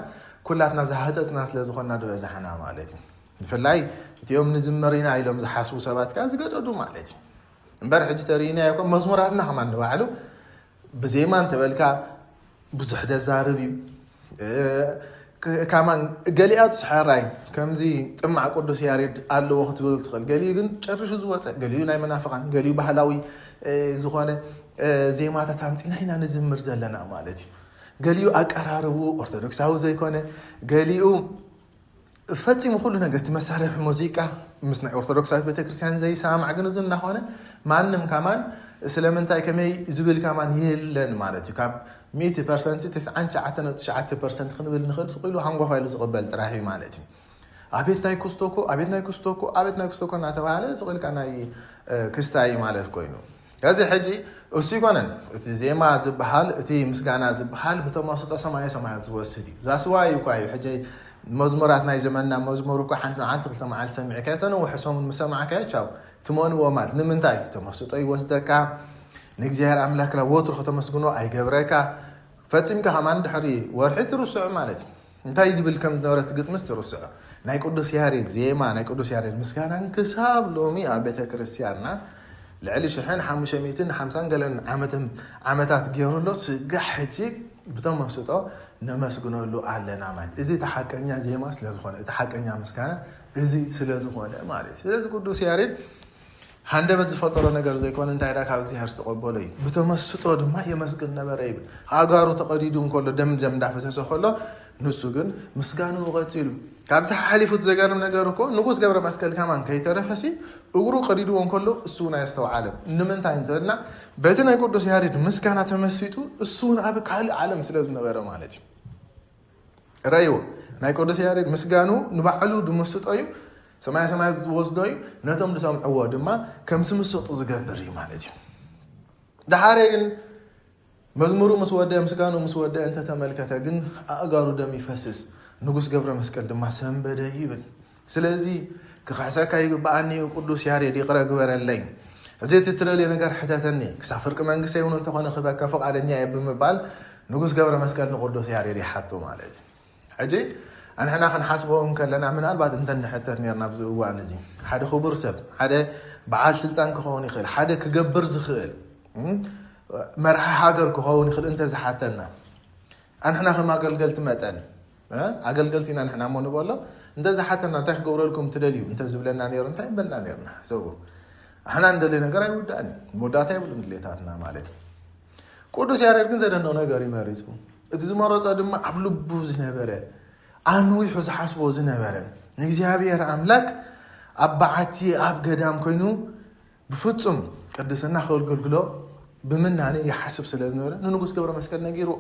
ኩላትና ዝሃፀፅና ስለ ዝኾንና ዝበዛሕና ማለት እዩ። ብፍላይ እቲኦም ንዝመር ኢና ኢሎም ዝሓስቡ ሰባት ከዓ ዝገደዱ ማለት እዩ። እምበር ሕጂ ተርእይና ይኮን መዝሙራትና ከማን ንባዕሉ ብዜማ እንተበልካ ብዙሕ ደዛርብ እዩ። ካማን ገሊኣቱ ስሓራይ ከምዚ ጥማዕ ቅዱስ ያሬድ ኣለዎ ክትብል ትኽእል። ገሊኡ ግን ጨርሹ ዝወፀ፣ ገሊኡ ናይ መናፍቃን፣ ገሊኡ ባህላዊ ዝኾነ ዜማታት ኣምፂና ኢና ንዝምር ዘለና ማለት እዩ። ገሊኡ ኣቀራርቡ ኦርቶዶክሳዊ ዘይኮነ፣ ገሊኡ ፈፂሙ ኩሉ ነገር እቲ መሳርሒ ሙዚቃ ምስ ናይ ኦርቶዶክሳዊት ቤተክርስትያን ዘይሰማማዕ ግን እዚ እናኾነ ማንም ካማን ስለምንታይ ከመይ ዝብል ካማን የለን ማለት እዩ። ካብ ሚእቲ ፐርሰንት ተስዓን ትሽዓተ ነጥቢ ትሽዓተ ፐርሰንት ክንብል ንኽእል ስቕ ኢሉ ሃንጎፋ ኢሉ ዝቕበል ጥራሕ እዩ ማለት እዩ። ኣቤት ናይ ኩስቶኮ ኣቤት ናይ ኩስቶኮ ኣቤት ናይ ኩስቶኮ እናተባሃለ ስቕ ኢልካ ናይ ክስታይ ማለት ኮይኑ እዚ ሕጂ እሱ ይኮነን እቲ ዜማ ዝበሃል እቲ ምስጋና ዝበሃል ብተመስጦ ሰማየ ሰማያት ዝወስድ እዩ። ዛስዋይ እኳ እዩ ሕጂ መዝሙራት ናይ ዘመንና መዝሙር እኳ ሓንቲ መዓልቲ ክልተ መዓልቲ ሰሚዕካዮ ተነውሐ ሰሙን ምስ ሰማዕካዮ ቻው ትመንዎ ማለት ንምንታይ ተመስጦ ይወስደካ ንእግዚኣብሔር ኣምላክ ላ ወትሩ ከተመስግኖ ኣይገብረካ ፈጺምካ ከማን ድሕሪ ወርሒ ትርስዑ ማለት እዩ። እንታይ ዝብል ከም ዝነበረ እቲ ግጥምስ ትርስዑ። ናይ ቅዱስ ያሬድ ዜማ ናይ ቅዱስ ያሬድ ምስጋናን ክሳብ ሎሚ ኣብ ቤተ ክርስቲያንና ልዕሊ ሽሕን ሓሙሽተ ሚእትን ሓምሳን ገለን ዓመትን ዓመታት ገይሩ ኣሎ። ስጋ ሕጂ ብተመስጦ ነመስግነሉ ኣለና ማለት እዚ እቲ ሓቀኛ ዜማ ስለ ዝኾነ እቲ ሓቀኛ ምስጋና እዚ ስለ ዝኾነ ማለት እዩ። ስለዚ ቅዱስ ያሬድ ሃንደበት ዝፈጠሮ ነገር ዘይኮነ እንታይ ዳ ካብ እግዚኣብሔር ዝተቐበሎ እዩ። ብተመስጦ ድማ የመስግን ነበረ ይብል። ኣእጋሩ ተቐዲዱ እንከሎ ደም ደም እንዳፈሰሰ ከሎ ንሱ ግን ምስጋንኡ ቀጺሉ። ካብዚ ሓሊፉ እቲ ዘገርም ነገር እኮ ንጉስ ገብረ መስቀል ከማን ከይተረፈሲ እግሩ ቀዲድዎ እንከሎ እሱ እውን ኣየስተውዓለን። ንምንታይ እንተበልና በቲ ናይ ቅዱስ ያሬድ ምስጋና ተመሲጡ እሱ እውን ኣብ ካልእ ዓለም ስለ ዝነበረ ማለት እዩ። ረእይዎ ናይ ቅዱስ ያሬድ ምስጋኑ ንባዕሉ ድምስጦ እዩ። ሰማያ ሰማያት ዝወስዶ እዩ። ነቶም ዝሰምዕዎ ድማ ከም ስምሰጡ ዝገብር እዩ ማለት እዩ። ደሓረ ግን መዝሙሩ ምስ ወደአ ምስጋኑ ምስ ወደአ እንተተመልከተ ግን ኣእጋሩ ደም ይፈስስ። ንጉስ ገብረ መስቀል ድማ ሰንበደ ይብል። ስለዚ ክኽሕሰካ ይግብኣኒ እዩ ቅዱስ ያሬድ ይቕረ ግበረለይ። እዚ እቲ ትደልዮ ነገር ሕተተኒ ክሳብ ፍርቂ መንግስተይ እውን እንተኾነ ክህበካ ፍቓደኛ እየ ብምባል ንጉስ ገብረ መስቀል ንቅዱስ ያሬድ ይሓቶ ማለት እዩ። ሕጂ ኣንሕና ክንሓስቦ እንከለና ምናልባት እንተ ንሕተት ነርና ኣብዚ እዋን እዚ ሓደ ክቡር ሰብ ሓደ በዓል ስልጣን ክኸውን ይኽእል ሓደ ክገብር ዝኽእል መርሒ ሃገር ክኸውን ይኽእል እንተ ዝሓተና ኣንሕና ከም ኣገልገልቲ መጠን ኣገልገልቲ ኢና ንሕና እሞ ንበሎ እንተ ዝሓተና እንታይ ክገብረልኩም ትደልዩ እንተ ዝብለና ነይሩ እንታይ በልና ነርና ሰቡ ኣሕና እንደልዮ ነገር ኣይውዳእን መወዳእታ የብሉን ድሌታትና ማለት እዩ። ቅዱስ ያሬድ ግን ዘደንቕ ነገር እዩ መሪጹ። እቲ ዝመረጾ ድማ ኣብ ልቡ ዝነበረ ኣንዊሑ ዝሓስቦ ዝነበረ ንእግዚኣብሔር ኣምላክ ኣብ በዓቲ ኣብ ገዳም ኮይኑ ብፍጹም ቅድስና ከገልግሎ ብምናነ ይሓስብ ስለ ዝነበረ ንንጉስ ገብረ መስቀል ነጊርዎ።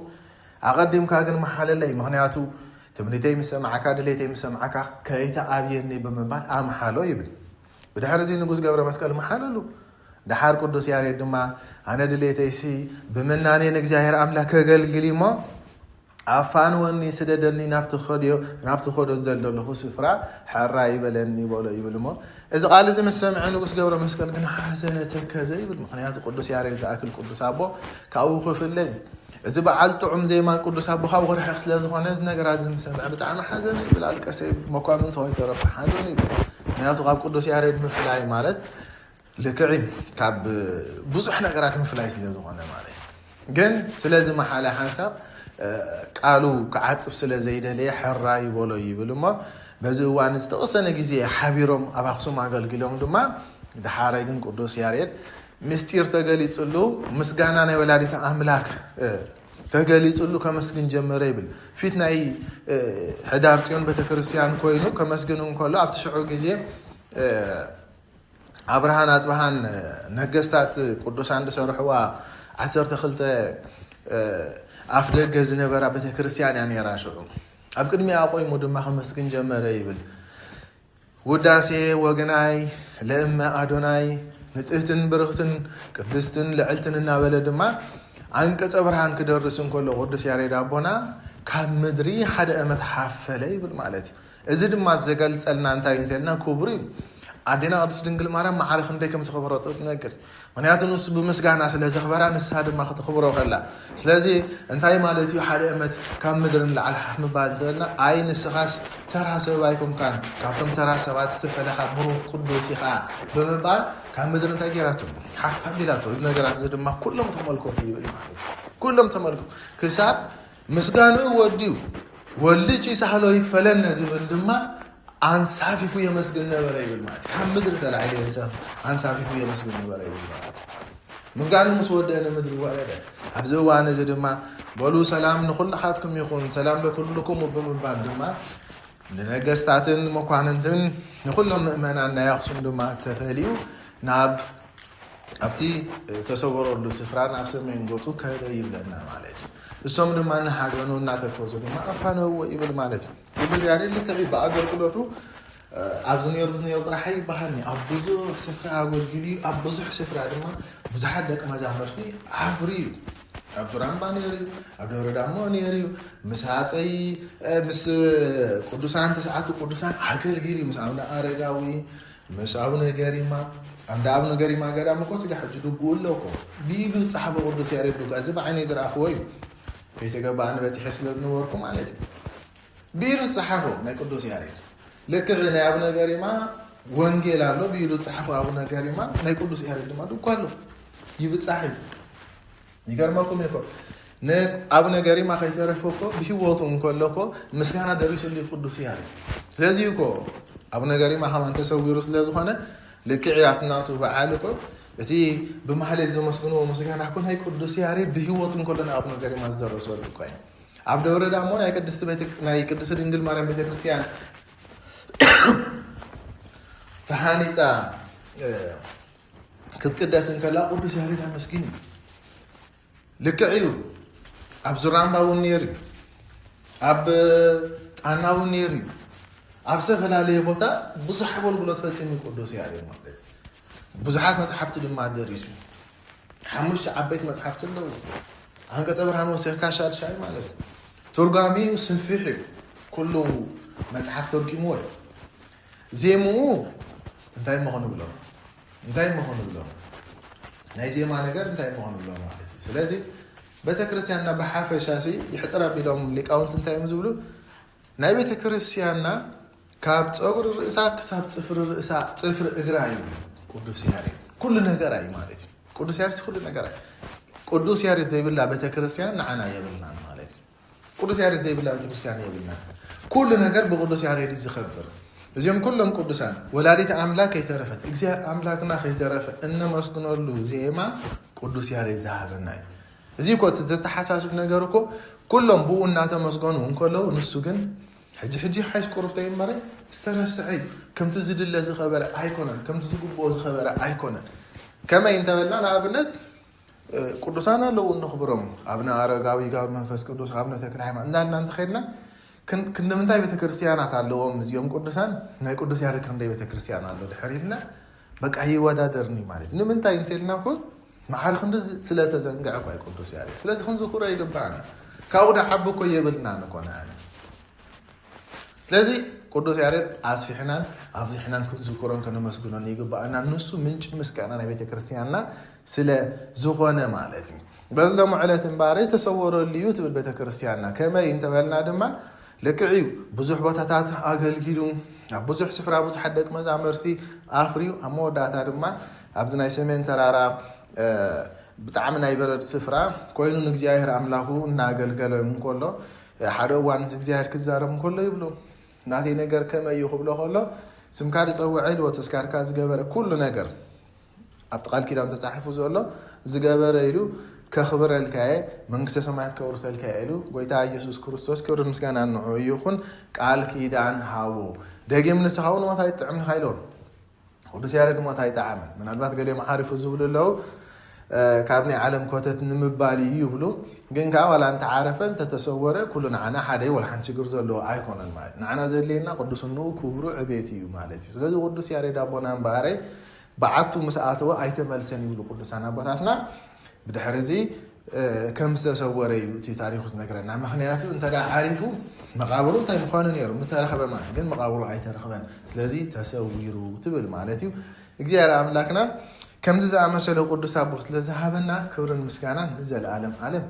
ኣቐዲምካ ግን መሓለለይ፣ ምኽንያቱ ትምኒተይ ምስ ሰማዕካ ድሌተይ ምስ ሰማዕካ ከይተኣብየኒ ብምባል ኣምሓሎ ይብል። ብድሕሪ እዚ ንጉስ ገብረ መስቀል መሓለሉ። ደሓር ቅዱስ ያሬድ ድማ ኣነ ድሌተይሲ ብምናኔ ንእግዚኣብሔር ኣምላክ ከገልግል እሞ ኣፋንወኒ ስደደኒ ናብቲ ኸድዮ ናብቲ ኸዶ ዝደል ዘለኹ ስፍራ ሕራ ይበለኒ በሎ ይብል እሞ እዚ ቃል እዚ ምስ ሰምዐ ንጉስ ገብረ መስቀል ግን ሓዘነ ተከዘ ይብል። ምክንያቱ ቅዱስ ያሬድ ዝኣክል ቅዱስ ኣቦ ካብኡ ክፍለ እዩ። እዚ በዓል ጥዑም ዜማ ቅዱስ ኣቦ ካብኡ ክርሕቅ ስለ ዝኾነ እዚ ነገራት እዚ ምስ ሰምዐ ብጣዕሚ ሓዘነ ይብል፣ ኣለቀሰ ይብል። መኳንንቱ ከይተረፉ ሓዘኑ ይብል። ምክንያቱ ካብ ቅዱስ ያሬድ ምፍላይ ማለት ልክዕ እዩ፣ ካብ ብዙሕ ነገራት ምፍላይ ስለ ዝኾነ ማለት እዩ። ግን ስለዚ መሓላ ሓንሳብ ቃሉ ክዓጽፍ ስለ ዘይደለየ ሕራይ ይበሎ ይብል እሞ በዚ እዋን ዝተወሰነ ግዜ ሓቢሮም ኣብ ኣክሱም ኣገልጊሎም ድማ ድሓራይ ግን ቅዱስ ያሬድ ምስጢር ተገሊጽሉ፣ ምስጋና ናይ ወላዲት ኣምላክ ተገሊጽሉ ከመስግን ጀመረ ይብል። ፊት ናይ ሕዳር ጽዮን ቤተክርስትያን ኮይኑ ከመስግን እንከሎ ኣብቲ ሽዑ ግዜ ኣብርሃን ኣጽብሃን ነገስታት ቅዱሳን ዝሰርሕዋ ዓሰርተ ክልተ ኣፍ ደገ ዝነበራ ቤተክርስትያን እያ ነራ። ሽዑ ኣብ ቅድሚኣ ቆይሙ ድማ ከመስግን ጀመረ ይብል። ውዳሴ ወግናይ ለእመ ኣዶናይ ንጽህትን ብርኽትን ቅድስትን ልዕልትን እናበለ ድማ ዓንቀጸ ብርሃን ክደርስ እንከሎ ቅዱስ ያሬድ ኣቦና ካብ ምድሪ ሓደ እመት ሓፈለ ይብል ማለት እዩ። እዚ ድማ ዘገልጸልና እንታይ እንተልና ክቡር እዩ። ኣዴና ቅድስት ድንግል ማርያም ማዕረ ክንደይ ከም ዝኸበረቶ ዝነግር። ምክንያቱ ንሱ ብምስጋና ስለ ዘኽበራ ንሳ ድማ ክትኽብሮ ከላ። ስለዚ እንታይ ማለት እዩ ሓደ እመት ካብ ምድሪ ንላዕሊ ሓፍ ምባል እንተልና ኣይ ንስኻስ ተራ ሰብ ኣይኮንካን፣ ካብቶም ተራ ሰባት ዝተፈለኻ ብሩኽ ቅዱስ ኢኻ ብምባል ካብ ምድሪ እንታይ ገይራቶ? ሓፍ ኣቢላቶ። እዚ ነገራት እዚ ድማ ኩሎም ተመልከቱ ይብል ማለት እዩ። ኩሎም ተመልከቱ ክሳብ ምስጋንኡ ወዲኡ ወልድ ሳህሎ ይክፈለነ ዝብል ድማ ኣንሳፊፉ የመስግን ነበረ ይብል ማለት እዩ። ካብ ምድሪ ተላዒሉ የንሳፍ- ኣንሳፊፉ የመስግን ነበረ ይብል ማለት እዩ። ምስጋኑ ምስ ወደአ ንምድሪ ወረደ። ኣብዚ እዋን እዚ ድማ በሉ ሰላም ንኹላኻትኩም ይኹን፣ ሰላም ለኩልኩም ብምባል ድማ ንነገስታትን መኳንንትን ንኩሎም ምእመናን ናይ ኣክሱም ድማ ተፈልዩ ናብ ኣብቲ ዝተሰወረሉ ስፍራ ናብ ሰሜን ገጹ ከደ ይብለና ማለት እዩ። እሶም ድማ እናሓዘኑ እናተከዙ ድማ ኣፋነውዎ ይብል ማለት እዩ። ቅዱስ ያሬድ ልክዕ ብኣገልግሎቱ ኣብዚ ነሩ ነሩ ጥራሕ ይበሃልኒ ኣብ ብዙሕ ስፍራ ኣገልጊሉ እዩ። ኣብ ብዙሕ ስፍራ ድማ ብዙሓት ደቂ መዛሙርቲ ኣፍርዩ እዩ። ኣብ ዙራምባ ነይሩ እዩ፣ ኣብ ደብረ ዳሞ ነይሩ እዩ። ምስ ሃፀይ ምስ ቅዱሳን ተስዓቱ ቅዱሳን ኣገልጊሉ እዩ። ምስ ኣቡነ ኣረጋዊ ምስ ኣቡነ ገሪማ ኣንዳ ኣቡነ ገሪማ ገዳም እኮ ስጋ ሕጂ ድጉኡ ኣሎ እኮ ብኢዱ ዝፀሓፎ ቅዱስ ያሬድ ድጓ እዚ ብዓይነይ ዝረኣኽዎ እዩ። ከይተገባእኒ በፂሐ ስለ ዝነበርኩ ማለት እዩ። ብኢዱ ዝፀሓፎ ናይ ቅዱስ ያሬድ ልክዕ ናይ ኣቡነ ገሪማ ወንጌል ኣሎ ብኢዱ ዝፀሓፎ ኣቡነ ገሪማ ናይ ቅዱስ ያሬድ ድማ ድጓ ኣሎ። ይብፃሕ እዩ። ይገርመኩም እኮ ንኣቡነ ገሪማ ከይተረፈ እኮ ብህይወቱ እንከሎ እኮ ምስጋና ደሪሱሉ እዩ ቅዱስ ያሬድ። ስለዚ እኮ ኣቡነ ገሪማ ከማን ተሰዊሩ ስለ ዝኾነ ልክዕ ኣብቲ ናቱ በዓል እኮ እቲ ብማህሌት ዘመስግንዎ ምስጋና እኮ ናይ ቅዱስ ያሬድ ብህይወቱ እንከሎ ንኣቡነ ገሪማ ዝደረሰሉ እኮ እዩ። ኣብ ደብረ ዳሞ ናይ ቅድስቲ ቤተ- ናይ ቅድስቲ ድንግል ማርያም ቤተክርስትያን ተሃኒፃ ክትቅደስ እንከላ ቅዱስ ያሬድ ኣመስጊኑ። ልክዕ እዩ። ኣብ ዙራምባ እውን ነይሩ እዩ። ኣብ ጣና እውን ነይሩ እዩ። ኣብ ዝተፈላለየ ቦታ ብዙሕ ኣገልግሎት ፈፂሙ ቅዱስ ያሬድ ማለት እዩ። ብዙሓት መፅሓፍቲ ድማ ደሪሱ። ሓሙሽተ ዓበይቲ መፅሓፍቲ ኣለዉ። ኣንቀፀ ብርሃን ወሲኽካ ሻድሻይ ማለት እዩ። ትርጓሜኡ ስፊሕ እዩ። ኩሉ መፅሓፍ ተርጊምዎ እዩ። ዜምኡ እንታይ እሞ ክንብሎ እንታይ እሞ ክንብሎ ናይ ዜማ ነገር እንታይ እሞ ክንብሎ ማለት እዩ። ስለዚ ቤተክርስትያንና ብሓፈሻ ሲ ይሕፅር ኣቢሎም ሊቃውንቲ እንታይ እዮም ዝብሉ? ናይ ቤተክርስትያንና ካብ ፀጉሪ ርእሳ ክሳብ ፅፍሪ ርእሳ ፅፍሪ እግራ እዩ ቅዱስ ያሬድ። ኩሉ ነገራ እዩ ማለት እዩ። ቅዱስ ያሬድ ኩሉ ነገራ እዩ። ቅዱስ ያሬድ ዘይብላ ቤተክርስትያን ንዓና የብልናን ማለት እዩ። ቅዱስ ያሬድ ዘይብላ ቤተክርስትያን የብልና። ኩሉ ነገር ብቅዱስ ያሬድ እዩ ዝኸብር። እዚኦም ኩሎም ቅዱሳን ወላዲት ኣምላክ ከይተረፈት እግዚኣብሔር ኣምላክና ከይተረፈ እነመስግነሉ ዜማ ቅዱስ ያሬድ ዝሃበና እዩ። እዚ እኮ እቲ ዘተሓሳስብ ነገር እኮ ኩሎም ብኡ እናተመስገኑ እንከለዉ ንሱ ግን ሕጂ ሕጂ ሓይሽ ቁሩብ ተይመረ ዝተረስዐ እዩ። ከምቲ ዝድለ ዝኸበረ ኣይኮነን፣ ከምቲ ዝግብኦ ዝኸበረ ኣይኮነን። ከመይ እንተበልና ንኣብነት ቅዱሳን ኣለዉ እንኽብሮም ኣብነ ኣረጋዊ ጋብር መንፈስ ቅዱስ ኣብነ ተክለ ሃይማኖት እንዳልና እንተኸድና ክንምንታይ ቤተክርስትያናት ኣለዎም እዚኦም ቅዱሳን ናይ ቅዱስ ያሬድ ክንደይ ቤተክርስትያን ኣሎ ድሕር ኢልና በቃ ይወዳደርኒ ማለት ንምንታይ እንተልና ኮ መዓር ክንዲ ስለዝተዘንግዐ እኳ ቅዱስ ያሬድ ስለዚ ክንዝክሮ ይግባእና። ካብኡ ዳ ዓቢ እኮ የብልና ንኮነ ስለዚ ቅዱስ ያሬድ ኣስፊሕናን ኣብዚሕናን ክንዝክሮን ከነመስግኖን ይግባኣና። ንሱ ምንጭ ምስጋና ናይ ቤተ ክርስቲያንና ስለ ዝኾነ ማለት እዩ። በዚ ሎም ዕለት እምባረ ተሰወረሉ እዩ ትብል ቤተ ክርስቲያንና። ከመይ እንተበልና ድማ ልክዕ እዩ፣ ብዙሕ ቦታታት ኣገልጊሉ፣ ኣብ ብዙሕ ስፍራ ብዙሓት ደቂ መዛሙርቲ ኣፍርዩ፣ ኣብ መወዳእታ ድማ ኣብዚ ናይ ሰሜን ተራራ ብጣዕሚ ናይ በረድ ስፍራ ኮይኑ ንእግዚኣብሔር ኣምላኹ እናገልገለ እንከሎ፣ ሓደ እዋን ምስ እግዚኣብሔር ክዛረብ እንከሎ ይብሎ፣ ናተይ ነገር ከመይ እዩ ክብሎ ከሎ፣ ስምካ ዝጸውዐ ኢልዎ፣ ተስካርካ ዝገበረ ኩሉ ነገር ኣብቲ ቃል ኪዳን ተጻሒፉ ዘሎ ዝገበረ ኢሉ ከኽብረልካ እየ፣ መንግስተ ሰማያት ከውርሰልካ እየ ኢሉ ጎይታ ኢየሱስ ክርስቶስ ክብርን ምስጋናን ንዑ ይኹን ቃል ኪዳን ሃቦ። ደጊም ንስኻ እውን ሞት ኣይትጥዕም ኢኻ ኢልዎ። ቅዱስ ያሬድ ሞት ኣይጠዓምን። ምናልባት ገሊኦም ዓሪፉ ዝብሉ ኣለዉ፣ ካብ ናይ ዓለም ኮተት ንምባል እዩ ይብሉ። ግን ከዓ ዋላ እንተዓረፈ እንተተሰወረ ኩሉ ንዓና ሓደ እዩ፣ ዋላ ሓንቲ ሽግር ዘለዎ ኣይኮነን ማለት። ንዓና ዘድልየና ቅዱስንኡ ክብሩ ዕቤት እዩ ማለት እዩ። ስለዚ ቅዱስ ያሬድ ኣቦና እምበኣረይ ብዓቱ ምስ ኣተወ ኣይተመልሰን ይብሉ ቅዱሳን ኣቦታትና። ብድሕሪ እዚ ከም ዝተሰወረ እዩ እቲ ታሪኹ ዝነግረና። ምኽንያቱ እንተ ደኣ ዓሪፉ መቓብሩ እንታይ ምዃኑ ነይሩ ምተረኽበ ማለት፣ ግን መቓብሩ ኣይተረኽበን። ስለዚ ተሰዊሩ ትብል ማለት እዩ። እግዚኣብሔር ኣምላክና ከምዚ ዝኣመሰለ ቅዱስ ኣቦ ስለ ዝሃበና ክብርን ምስጋናን ንዘለኣለም ዓለም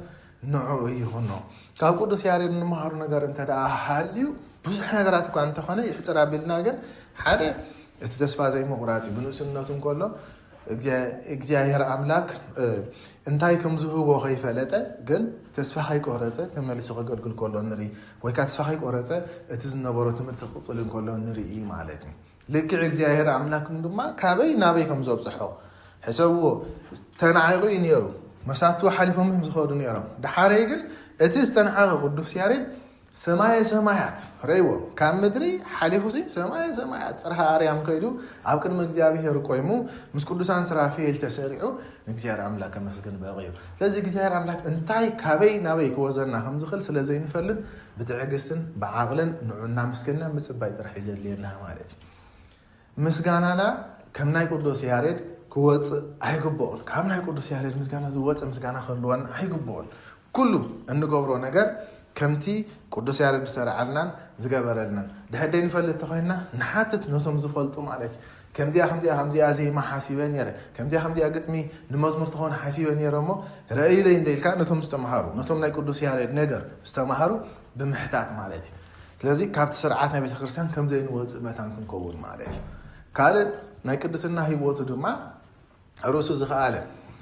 ንዑ ይኹኖ። ካብ ቅዱስ ያሬድ ንምሃሩ ነገር እንተ ደኣ ሃልዩ ብዙሕ ነገራት እኳ እንተኾነ ይሕፅር ኣቢልና፣ ግን ሓደ እቲ ተስፋ ዘይምቑራፅ እዩ። ብንእስነቱ እንከሎ እግዚኣብሔር ኣምላክ እንታይ ከም ዝህቦ ከይፈለጠ ግን ተስፋ ከይቆረፀ ተመሊሱ ከገልግል ከሎ ንርኢ፣ ወይ ከዓ ተስፋ ከይቆረፀ እቲ ዝነበሮ ትምህርቲ ክቕፅል እንከሎ ንርኢ ማለት እዩ። ልክዕ እግዚኣብሔር ኣምላክ ድማ ካበይ ናበይ ከም ዘብፅሖ ሕሰብዎ። ተናዒቑ እዩ ነይሩ። መሳቱ ሓሊፎም እዮም ዝኸዱ ነይሮም። ድሓረይ ግን እቲ ዝተናዓቐ ቅዱስ ያሬድ ሰማየ ሰማያት ረይዎ፣ ካብ ምድሪ ሓሊፉ ሲ ሰማየ ሰማያት ጽርሃ ኣርያም ከይዱ ኣብ ቅድሚ እግዚኣብሔር ቆይሙ ምስ ቅዱሳን ስራፌል ተሰሪዑ ንእግዚኣብሔር ኣምላክ ከመስግን በቒዩ። ስለዚ እግዚኣብሔር ኣምላክ እንታይ ካበይ ናበይ ክወዘና ከም ዝኽእል ስለ ዘይንፈልጥ ብትዕግስትን ብዓቕልን ንዑ እናመስገንና ምጽባይ ጥራሕ እዩ ዘድልየና ማለት እዩ። ምስጋናና ከም ናይ ቅዱስ ያሬድ ክወፅእ ኣይግብኦን። ካብ ናይ ቅዱስ ያሬድ ምስጋና ዝወፀ ምስጋና ክህልወና ኣይግብኦን። ኩሉ እንገብሮ ነገር ከምቲ ቅዱስ ያሬድ ዝሰርዓልናን ዝገበረልናን ድሕደይ ንፈልጥ ተኮይንና ንሓትት ነቶም ዝፈልጡ ማለት እዩ። ከምዚኣ ከምዚኣ ከምዚኣ ዜማ ሓሲበ ነይረ፣ ከምዚኣ ከምዚኣ ግጥሚ ንመዝሙር ትኾን ሓሲበ ነይረ እሞ ረእዩለይ እንደ ኢልካ ነቶም ዝተምሃሩ፣ ነቶም ናይ ቅዱስ ያሬድ ነገር ዝተምሃሩ ብምሕታት ማለት እዩ። ስለዚ ካብቲ ስርዓት ናይ ቤተክርስትያን ከም ዘይንወፅእ መታን ክንከውን ማለት እዩ። ካልእ ናይ ቅድስና ህይወቱ ድማ ርእሱ ዝኸኣለ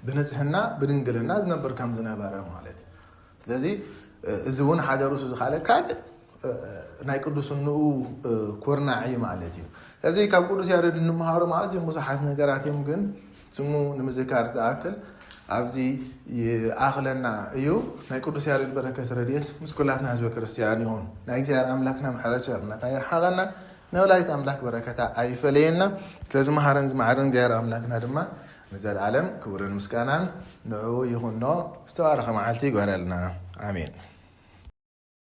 ብንጽህና ብድንግልና ዝነብር ከም ዝነበረ ማለት እዩ። ስለዚ እዚ እውን ሓደ ርእሱ ዝኸኣለ ካልእ ናይ ቅዱስንኡ ኩርናዕ እዩ ማለት እዩ። ስለዚ ካብ ቅዱስ ያሬድ እንምሃሮም ኣዝዮም ብዙሓት ነገራት እዮም፣ ግን ስሙ ንምዝካር ዝኣክል ኣብዚ ይኣኽለና እዩ። ናይ ቅዱስ ያሬድ በረከት ረድኤት ምስ ኩላትና ህዝበ ክርስቲያን ይኹን። ናይ እግዚኣብሔር ኣምላክና ምሕረት ቸርነታ ይርሓቐና። ንወላዲት ኣምላክ በረከታ ኣይፈለየና። ስለዚ መሃረን ዝመዓረን እግዚኣብሔር ኣምላክና ድማ ንዘለኣለም ክብርን ምስጋናን ንዕኡ ይኹኖ። ዝተባረኸ መዓልቲ ይግበረልና። ኣሜን።